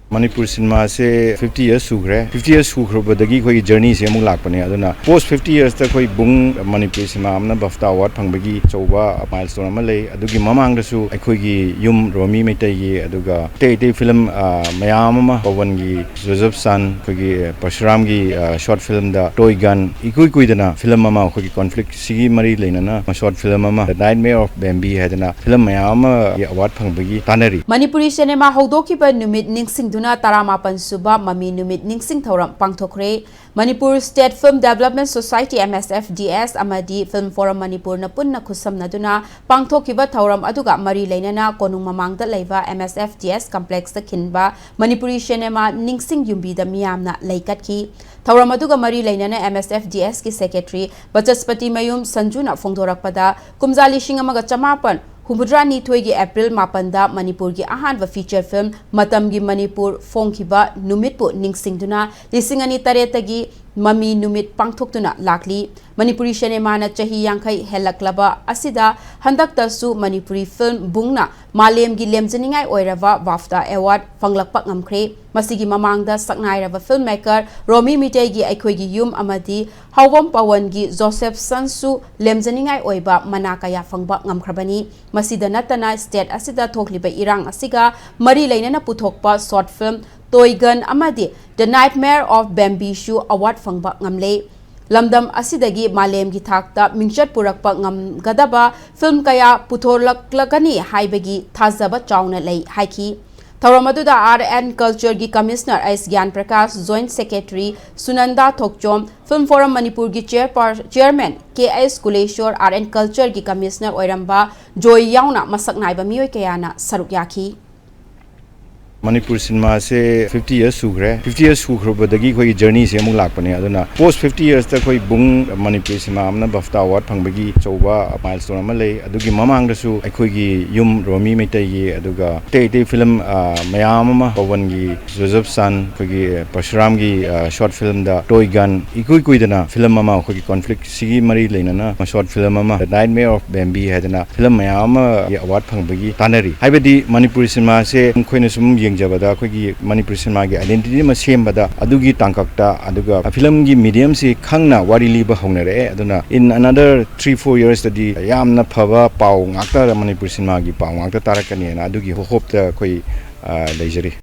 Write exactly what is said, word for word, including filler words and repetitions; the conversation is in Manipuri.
ꯃꯅꯤꯄꯨꯔ ꯁꯤꯅꯦꯃꯥꯁꯦ ꯐꯤꯐꯇꯤ ꯌꯔꯁ ꯁꯨꯈ꯭ꯔꯦ꯫ ꯐꯤꯐꯇꯤ ꯌꯔꯁ ꯁꯨꯈ꯭ꯔꯕꯗꯒꯤ ꯑꯩꯈꯣꯏꯒꯤ ꯖꯔꯅꯤꯁꯦ ꯑꯃꯨꯛ ꯂꯥꯛꯄꯅꯦ꯫ ꯑꯗꯨꯅ ꯄꯣꯁ ꯐꯤꯐꯇꯤ ꯌꯔꯁꯇ ꯑꯩꯈꯣꯏ ꯕꯨꯡ, ꯃꯅꯤꯄꯨꯔꯤ ꯁꯤꯅꯦꯃꯥ ꯑꯃꯅ ꯕꯥꯐꯇꯥ ꯑꯦꯋꯥꯔꯗ ꯐꯪꯕꯒꯤ ꯑꯆꯧꯕ ꯃꯥꯏꯜꯁ꯭ꯇꯣꯟ ꯑꯃ ꯂꯩ꯫ ꯑꯗꯨꯒꯤ ꯃꯃꯥꯡꯗꯁꯨ ꯑꯩꯈꯣꯏꯒꯤ ꯌꯨꯝ, ꯔꯣꯃꯤ ꯃꯩꯇꯩꯒꯤ, ꯑꯗꯨꯒ ꯑꯇꯩ ꯑꯇꯩ ꯐꯤꯂꯝ, ꯑ, ꯃꯌꯥꯝ ꯑꯃ, ꯄꯋꯟꯒꯤ, ꯖꯣꯁꯦꯐ ꯁꯟ, ꯑꯩꯈꯣꯏꯒꯤ ꯄꯔꯁꯨꯔꯥꯝꯒꯤ, ꯑ, ꯁꯣꯔꯠ ꯐꯤꯂꯝꯗ ꯇꯣꯏ ꯒꯟ, ꯏꯀꯨꯏ ꯀꯨꯏꯗꯅ ꯐꯤꯂꯝ ꯑꯃ, ꯑꯩꯈꯣꯏꯒꯤ ꯀꯣꯟꯐ꯭ꯂꯤꯛꯁꯤꯒꯤ ꯃꯔꯤ ꯂꯩꯅꯅ ꯁꯣꯔꯠ ꯐꯤꯂꯝ ꯑꯃ, The Nightmare of Bambi ꯍꯥꯏꯗꯅ ꯐꯤꯂꯝ ꯃꯌꯥꯝ ꯑꯃ ꯑꯦꯋꯥꯔꯗ ꯐꯪꯕꯒꯤ ꯇꯥꯟꯅꯔꯤ꯫ ꯃꯅꯤꯄꯨꯔꯤ ꯁꯤꯅꯦꯃꯥ ꯍꯧꯗꯣꯛꯈꯤꯕ ꯅꯨꯃꯤꯠ ꯅꯤꯡꯁꯤꯡꯗꯨꯅ ꯇꯔꯥꯃꯥꯄꯟ ꯁꯨꯕ ꯃꯃꯤ ꯅꯨꯃꯤꯠ ꯅꯤꯡꯁꯤꯡ ꯊꯧꯔꯝ ꯄꯥꯡꯊꯣꯛꯈ꯭ꯔꯦ꯫ Manipur state film development society, M S F D S, ꯑꯃꯗꯤ ꯐꯤꯜꯝ ꯐꯣꯔꯝ ꯃꯅꯤꯄꯨꯔꯅ ꯄꯨꯟꯅ ꯈꯨꯠꯁꯝꯅꯗꯨꯅ ꯄꯥꯡꯊꯣꯛꯈꯤꯕ ꯊꯧꯔꯝ ꯑꯗꯨꯒ ꯃꯔꯤ ꯂꯩꯅꯅ ꯀꯣꯅꯨꯡ ꯃꯃꯥꯡꯗ ꯂꯩꯕ M S F D S ꯀꯝꯄ꯭ꯂꯦꯛꯁꯇ ꯈꯤꯟꯕ ꯃꯅꯤꯄꯨꯔꯤ ꯁꯤꯅꯦꯃꯥ ꯅꯤꯡꯁꯤꯡ ꯌꯨꯝꯕꯤꯗ ꯃꯤꯌꯥꯝꯅ ꯂꯩꯀꯠꯈꯤ꯫ ꯊꯧꯔꯝ ꯑꯗꯨꯒ ꯃꯔꯤ ꯂꯩꯅꯅ M S F D Sꯀꯤ ꯁꯦꯀ꯭ꯔꯦꯇꯔꯤ ꯕꯆꯁꯄꯇꯤ ꯃꯌꯨꯝ ꯁꯟꯖꯨꯅ ꯐꯣꯡꯗꯣꯔꯛꯄꯗ, ꯀꯨꯝꯖꯥ ꯂꯤꯁꯤꯡ ꯑꯃꯒ ꯆꯃꯥꯄꯟ ꯍꯨꯝꯐꯨꯇꯔꯥꯅꯤꯊꯣꯏꯒꯤ ꯑꯦꯄ꯭ꯔꯤꯜ ꯃꯥꯄꯟꯗ ꯃꯅꯤꯄꯨꯔꯒꯤ ꯑꯍꯥꯟꯕ ꯐꯤꯆꯔ ꯐꯤꯜꯝ ꯃꯇꯝꯒꯤ ꯃꯅꯤꯄꯨꯔ ꯐꯣꯡꯈꯤꯕ ꯅꯨꯃꯤꯠꯄꯨ ꯅꯤꯡꯁꯤꯡꯗꯨꯅ ꯂꯤꯁꯤꯡ ꯑꯅꯤ ꯇꯔꯦꯠꯇꯒꯤ ꯃꯃꯤ ꯅꯨꯃꯤꯠ ꯄꯥꯡꯊꯣꯛꯇꯨꯅ ꯂꯥꯛꯂꯤ꯫ ꯃꯅꯤꯄꯨꯔꯤ ꯁꯤꯅꯦꯃꯥꯅ ꯆꯍꯤ ꯌꯥꯡꯈꯩ ꯍꯦꯜꯂꯛꯂꯕ ꯑꯁꯤꯗ ꯍꯟꯗꯛꯇꯁꯨ ꯃꯅꯤꯄꯨꯔꯤ ꯐꯤꯜꯝ ꯕꯨꯡꯅ ꯃꯥꯂꯦꯝꯒꯤ ꯂꯦꯝꯖꯅꯤꯡꯉꯥꯏ ꯑꯣꯏꯔꯕ ꯕꯥꯐꯇꯥ ꯑꯦꯋꯥꯔꯗ ꯐꯪꯂꯛꯄ ꯉꯝꯈ꯭ꯔꯦ꯫ ꯃꯁꯤꯒꯤ ꯃꯃꯥꯡꯗ ꯁꯛꯅꯥꯏꯔꯕ ꯐꯤꯜꯝ ꯃꯦꯀꯔ ꯔꯣꯃꯤ ꯃꯤꯇꯩꯒꯤ ꯑꯩꯈꯣꯏꯒꯤ ꯌꯨꯝ ꯑꯃꯗꯤ ꯍꯥꯎꯕꯝ ꯄꯋꯟꯒꯤ ꯖꯣꯁꯦꯐ ꯁꯟꯁꯨ ꯂꯦꯝꯖꯅꯤꯡꯉꯥꯏ ꯑꯣꯏꯕ ꯃꯅꯥ ꯀꯌꯥ ꯐꯪꯕ ꯉꯝꯈ꯭ꯔꯕꯅꯤ꯫ ꯃꯁꯤꯗ ꯅꯠꯇꯅ ꯁ꯭ꯇꯦꯠ ꯑꯁꯤꯗ ꯊꯣꯛꯂꯤꯕ ꯏꯔꯥꯡ ꯑꯁꯤꯒ ꯃꯔꯤ ꯂꯩꯅꯅ ꯄꯨꯊꯣꯛꯄ ꯁꯣꯔꯠ ꯐꯤꯜꯝ ꯇꯣꯏꯒꯟ ꯑꯃꯗꯤ The Nightmare of Bambiꯁꯨ ꯑꯦꯋꯥꯔꯗ ꯐꯪꯕ ꯉꯝꯂꯦ꯫ ꯂꯝꯗꯝ ꯑꯁꯤꯗꯒꯤ ꯃꯥꯂꯦꯝꯒꯤ ꯊꯥꯛꯇ ꯃꯤꯡꯆꯠ ꯄꯨꯔꯛꯄ ꯉꯝꯒꯗꯕ ꯐꯤꯜꯝ ꯀꯌꯥ ꯄꯨꯊꯣꯔꯛꯂꯒꯅꯤ ꯍꯥꯏꯕꯒꯤ ꯊꯥꯖꯕ ꯆꯥꯎꯅ ꯂꯩ ꯍꯥꯏꯈꯤ꯫ ꯊꯧꯔꯝ ꯑꯗꯨꯗ Art and Cultureꯒꯤ Commissioner S Gyan Prakash, Joint Secretary Sunanda Thokchom, film forum ꯃꯅꯤꯄꯨꯔꯒꯤ ꯆꯤꯌꯔꯄꯥꯔ-, chairman K S Kuleshor, Art and Cultureꯒꯤ Commissioner ꯑꯣꯏꯔꯝꯕ ꯖꯣꯏ ꯌꯥꯎꯅ ꯃꯁꯛ ꯅꯥꯏꯕ ꯃꯤꯑꯣꯏ ꯀꯌꯥꯅ ꯁꯔꯨꯛ ꯌꯥꯈꯤ꯫ ꯃꯅꯤꯄꯨꯔ ꯁꯤꯅꯦꯃꯥꯁꯦ ꯐꯤꯐꯇꯤ ꯌꯔꯁ ꯁꯨꯈ꯭ꯔꯦ꯫ ꯐꯤꯐꯇꯤ ꯌꯔꯁ ꯁꯨꯈ꯭ꯔꯕꯗꯒꯤ ꯑꯩꯈꯣꯏꯒꯤ ꯖꯔꯅꯤꯁꯦ ꯑꯃꯨꯛ ꯂꯥꯛꯄꯅꯦ꯫ ꯑꯗꯨꯅ ꯄꯣꯁ ꯐꯤꯐꯇꯤ ꯌꯔꯁꯇ ꯑꯩꯈꯣꯏ ꯕꯨꯡ, ꯃꯅꯤꯄꯨꯔꯤ ꯁꯤꯅꯦꯃꯥ ꯑꯃꯅ ꯕꯥꯐꯇꯥ ꯑꯦꯋꯥꯔꯗ ꯐꯪꯕꯒꯤ ꯑꯆꯧꯕ ꯃꯥꯏꯜꯁ꯭ꯇꯣꯟ ꯑꯃ ꯂꯩ꯫ ꯑꯗꯨꯒꯤ ꯃꯃꯥꯡꯗꯁꯨ ꯑꯩꯈꯣꯏꯒꯤ ꯌꯨꯝ, ꯔꯣꯃꯤ ꯃꯩꯇꯩꯒꯤ, ꯑꯗꯨꯒ ꯑꯇꯩ ꯑꯇꯩ ꯐꯤꯂꯝ, ꯑ, ꯃꯌꯥꯝ ꯑꯃ, ꯄꯋꯟꯒꯤ, ꯖꯣꯁꯦꯐ ꯁꯟ, ꯑꯩꯈꯣꯏꯒꯤ ꯄꯔꯁꯨꯔꯥꯝꯒꯤ, ꯑ, ꯁꯣꯔꯠ ꯐꯤꯂꯝꯗ ꯇꯣꯏ ꯒꯟ, ꯏꯀꯨꯏ ꯀꯨꯏꯗꯅ ꯐꯤꯂꯝ ꯑꯃ, ꯑꯩꯈꯣꯏꯒꯤ ꯀꯣꯟꯐ꯭ꯂꯤꯛꯁꯤꯒꯤ ꯃꯔꯤ ꯂꯩꯅꯅ ꯁꯣꯔꯠ ꯐꯤꯂꯝ ꯑꯃ, The Nightmare of Bambi ꯍꯥꯏꯗꯅ ꯐꯤꯂꯝ ꯃꯌꯥꯝ ꯑꯃ ꯑꯦꯋꯥꯔꯗ ꯐꯪꯕꯒꯤ ꯇꯥꯟꯅꯔꯤ꯫ ꯍꯥꯏꯕꯗꯤ ꯃꯅꯤꯄꯨꯔꯤ ꯁꯤꯅꯦꯃꯥꯁꯦ ꯑꯩꯈꯣꯏꯅ ꯁꯨꯝ ꯌꯦꯡꯖꯕꯗ ꯑꯩꯈꯣꯏꯒꯤ ꯃꯅꯤꯄꯨꯔꯤ ꯁꯤꯅꯦꯃꯥꯒꯤ identity ꯑꯃ ꯁꯦꯝꯕꯗ ꯑꯗꯨꯒꯤ ꯇꯥꯡꯀꯛꯇ, ꯑꯗꯨꯒ ꯐꯤꯂꯝꯒꯤ mediumꯁꯤ ꯈꯪꯅ ꯋꯥꯔꯤ ꯂꯤꯕ ꯍꯧꯅꯔꯛꯑꯦ꯫ ꯑꯗꯨꯅ in another three four yearsꯇꯗꯤ ꯌꯥꯝꯅ ꯐꯕ ꯄꯥꯎ ꯉꯥꯛꯇ, ꯃꯅꯤꯄꯨꯔꯤ ꯁꯤꯅꯦꯃꯥꯒꯤ ꯄꯥꯎ ꯉꯥꯛꯇ ꯇꯥꯔꯛꯀꯅꯤꯅ ꯑꯗꯨꯒꯤ hopeꯇ ꯑꯩꯈꯣꯏ, ꯑ, ꯂꯩꯖꯔꯤ꯫